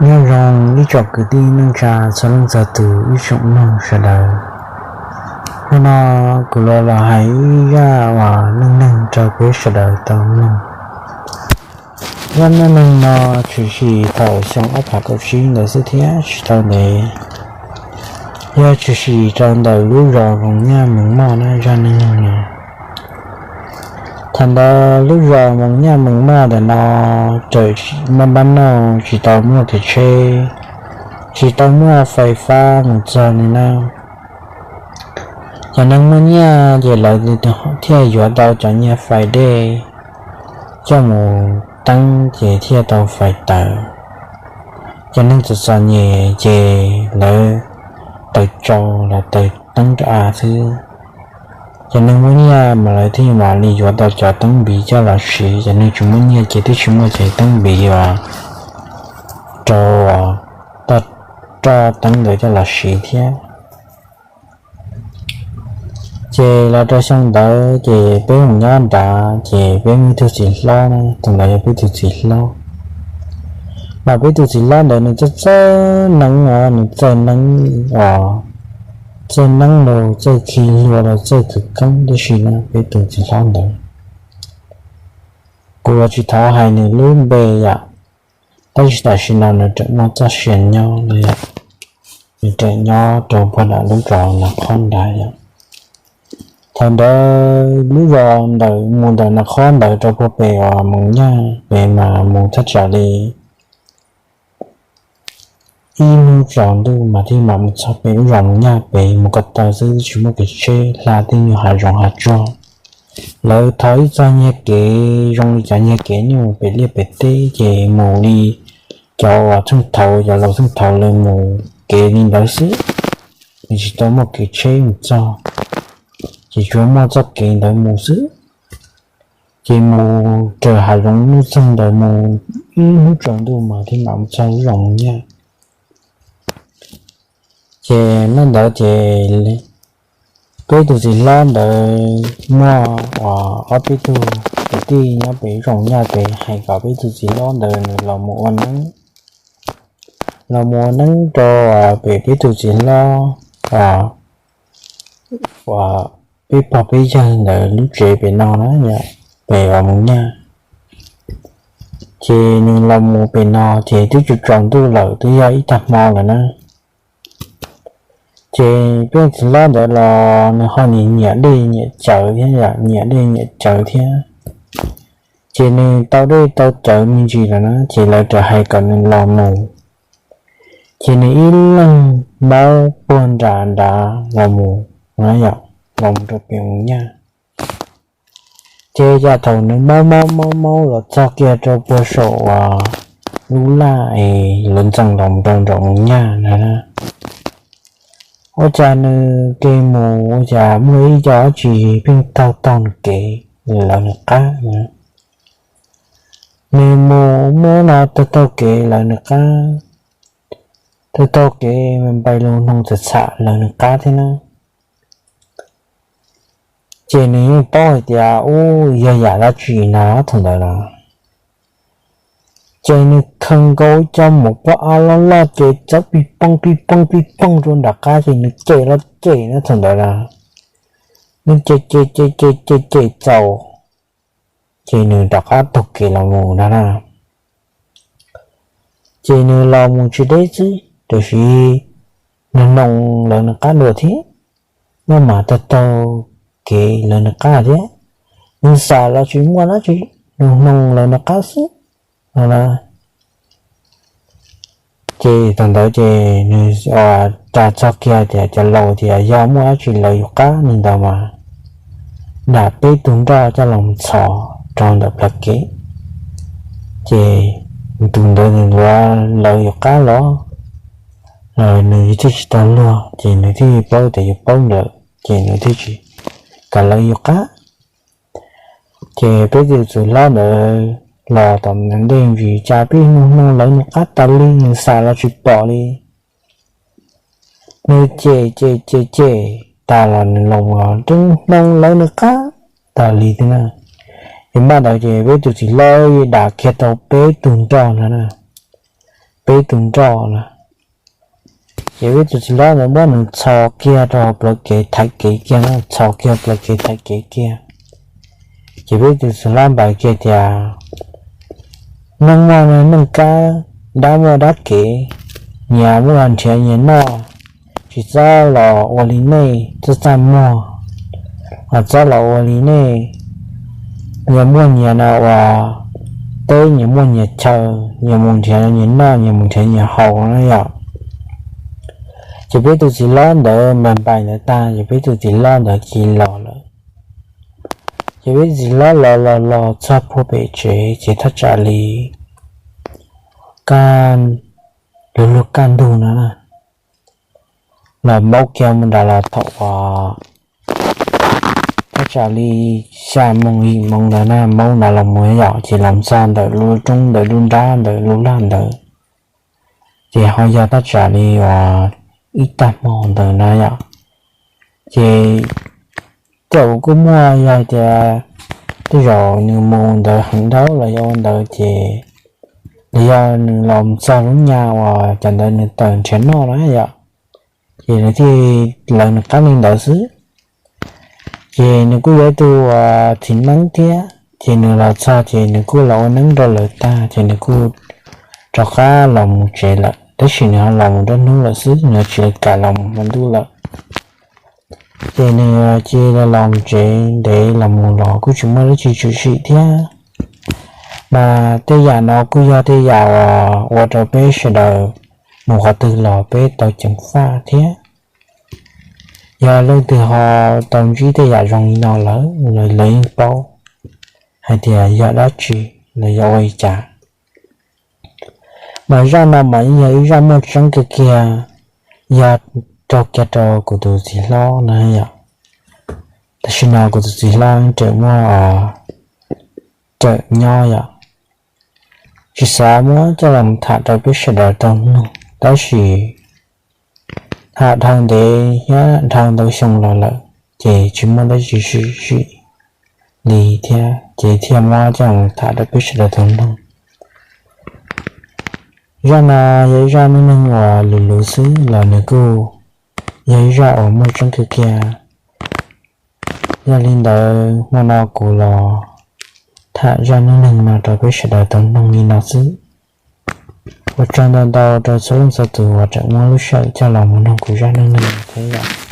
Nyob zoo ib tsoom kwv tij neej tsa txhua leej txhua tus ib tsoom mloog sawv daws. Hnub no kuv los los hais ib zaj uas neej neeg rau peb sawv daws tau mloog. Zaj neej neeg no tshwm sim thaum xyoo ob phav kaum tsib ntawd xwb thiab tsis tau ntev. Yog tshwm sim rau ntawm lub zos Moos Nyaj Moos Moj na zaj neej neeg no. Thaum ntawd lub zos Moos Nyaj Moos Moj ntawm no tseem muaj npab nauj, tsis tau muaj kev tsheb, tsis tau muaj fais fab mus txog li na. Cov neeg muaj nyiaj ces lawv thiaj yuav tau cov nyiaj fais dej coj mus teeb ces thiaj tau fais tawv. Cov neeg txom txom nyem ces lawv taws tsau los taws teeb rau av xwb. Cov neeg muaj nyiaj mas lawv thiaj mam li yuav tau cov teeb npiv coj los siv, cov neeg tsis muaj nyiaj ces twb tsis muaj cov teeb npiv uas rau toj roj teeb ntawd coj los siv thiab. Ces los rau xyoo ntawd ces peb mus nyob nrad ces peb muaj ib tug txiv hlob na, tus ntawd yog peb tus txiv hlob. Mas peb tus txiv hlob ntawd nws txawj txawj neeb os, nws txawj neeb os, txawj neeb los txawj khi hlua los txawj khawv koob tib si na peb tus txiv hlob ntawd. Kuv los tsis thov hais nws lub npe yom, tab sis tam sim no nws tseem muaj txoj sia nyob no yom. Nws tseem nyob rau puag nram lub zos Nas Khob nrad yom. Thaum ntawd lub zos ntawd mus ntawm Nas Khob ntawd rau puag pem uas Moos Nyaj pem mas mus thaj tsam li ib hnub tsaus ntuj mas thiaj mam mus txog pem lub zos Moos Nyaj pem, mus ko taw xwb tsis muaj kev tsheb, hla tej nyuag hav zoov hav tsuag. Lawv thov ib txoj nyiag kev zoo li cov nyiag kev nyuj pem liaj pem teb ces mus li cov uas txheej thaud, cov laus txheej thaud lawv mus kev li ntawd xwb, nws tsis tau muaj kev tsheb mus txog, ces tsuas muaj txoj kev ntawd mus xwb. Ces mus raws hav zoov nuj txeeg ntawd mus ib hnub tsaus ntuj mas thiaj mam mus txog lub zos Moos Nyaj. Ces hnub ntawd ces peb tus txiv hlob ntawd muaj ob peb tug kwv tij nyob pem zos Nyaj pem hais kom peb tus txiv hlob ntawd nws los mus ua neeb, los mus ua neeb rau pem peb tus txiv hlob, peb pog peb yawg ntawd lub tsev pem no na, pem uas Moos Nyaj. Ces nws los mus pem no ces twb tsaus tsaus ntuj lawm, twb yog ib tag hmo lawm na. Ces peb txiv hlob ntawd los nws ho nyiam dej nyiam cawv thiab, nyiam dej nyiam cawv thiab. Ces nws tau dej tau cawv me ntsis lawm na ces lawv txawm hais kom nws los mus. Ces nws ib leeg maub puag nram nrad los mus, los mus rau pem Moos Nyaj. Ces yam thaum nws maub maub maub maub los txog kiag rau puag saum uas lub laj es lawv ntxees los rau nram Moos Nyaj na, ua cas nws ke mus ua cas muaj ib co dab tsi pheej taug taug nws kev lawv nws qab. Nws mus muab no taug taug kev lawv nws qab, taug taug kev npai lug noog txam txham lawv nws qab thiab na. Ces nws yeej paub hais tias ub yog yam dab tsi no thaum ntawd na. Ces nws khaws nkaus cov mus pob av loj loj ces txawb pij pooj pij pooj pij pooj rau nram qab ces nws cem los cem na thaum ntawd na. Nws cem cem cem cem cem cem txaus, ces nws rov qab taug kev los mus na na. Ces nws los mus tsis deb xwb, tiam sis nws noog lawv nws qab dua thiab, maj mam taug taug kev lawv nws qab thiab. Nws xam los tsis muaj dab tsi, nws noog lawv nws qab xwb no na. Ces thaum ntawd ces nws ras txog kiag tias cov laus tias yog muaj dab tsi lawv yus qab li ntawd mas dam peb tug nroj coj los txhos rau ntawm plawv kev, ces tus ntawd nws luav lawv yus qab los, nws thiaj tsis tau luag, ces nws thiaj paub tias yus paub lawm, ces nws thiaj tsis kam lawv yus qab. Ces peb tus txiv hlob ntawd los tom ntej ntsis cas pib noog noog lawv nws qab tas li, nws xam los tsis pom li. Nws cem cem cem cem tas los nws los noog lawv nws qab tas li thiab na. Ces npaj ntawd ces peb tus txiv hlob dam kiag tau peb tug nroj no, peb tug nroj no. Ces peb tus txiv hlob ntawd muab nws txhos kiag rau plawv kev thaiv kev kiag no, txhos kiag plawv kev thaiv kev kiag. Ces peb tus txiv hlob npaj kiag tias, neeg muaj neeg kab, dab muaj dab kev, nyias muaj nrhiav nyias noj, tsis txhob los ua li nej txaj txaj muag, txhob los ua li nej. Nyias muaj nyias no uas teb, nyias muaj nyias chaw, nyias mus nrhiav nyias noj, nyias mus nrhiav nyias haus na yom. Ces peb tus txiv hlob ntawd npaj npaim ntawd tag ces peb tus txiv hlob ntawd cia li los lawm. Ces peb tus txiv hlob los los los txog puag pem tsev ces thaj tsam li kaj, lug lug kaj ntug no na, los maub kiag mus nram los thaum uas thaj tsam li xya moos yim moos ntawd na, maub nram los mus yom, ces los txog ntawm lub roob ntawm lub nrab ntawm lub laj ntawd, ces ho yog thaj tsam li uas ib tag hmo ntawd na yom. Ces tej zaum kuj muaj yog hais tias tej zaum nws mus ntawd heev dhau los yog ua ntawd ces, los yog nws los txog lub nyas uas cov ntawd nws tawm nrhiav noj na yom, ces nws thiaj lawv nws qab li ntawd xwb. Ces nws kuj yog ib tug uas txiv neeb thiab, ces nws los txog ces nws kuj los ua neeb rau lawv tag ces nws kuj rov qab los mus tsev lawm, tab sis nws ho los mus nruab hnub lawm xwb, nws tsis kam los mus hmo ntuj lawm. Ces nws cia li los mus tsev, ntev los mus los kuj tsis muaj dab tsi tshwm sim thiab. Mas tej yam no kuj yog tej yam uas ua rau peb sawv daws mus qhov twg los peb tau ceev faj thiab. Yog leej twg ho tau ntsib tej yam zoo li no lawm, lawv yeej paub hais tias yog dab tsi los yog ua li cas. Mas zaj no mas yeej yog ib zaj muaj tseeb kiag kiag, yog raug kiag rau kuv tus txiv hlob na yom. Tam sim no kuv tus txiv hlob rawm muaj, rawm nyob yom, tsis xav muab coj los tham rau peb sawv daws tau mloog, tab sis tham dhau ntev thiab dhau ntau xyoo los lawm, ces tsis muaj dab tsi tshwm sim li thiab, ces thiaj muab coj los tham rau peb sawv daws tau mloog. Zaj no yog ib zaj neej neeg uas luv luv xwb los nws kuj yog ib zaj uas muaj tseeb kiag kiag. Yog li ntawd hmo no kuv los tham zaj neej neeg no rau peb sawv daws tau mloog li no xwb. Ua tsaug ntau ntau rau txhua leej txhua tus uas tseem muab lub sij hawm coj los mus mloog kuv zaj neej neeg no thiab yom.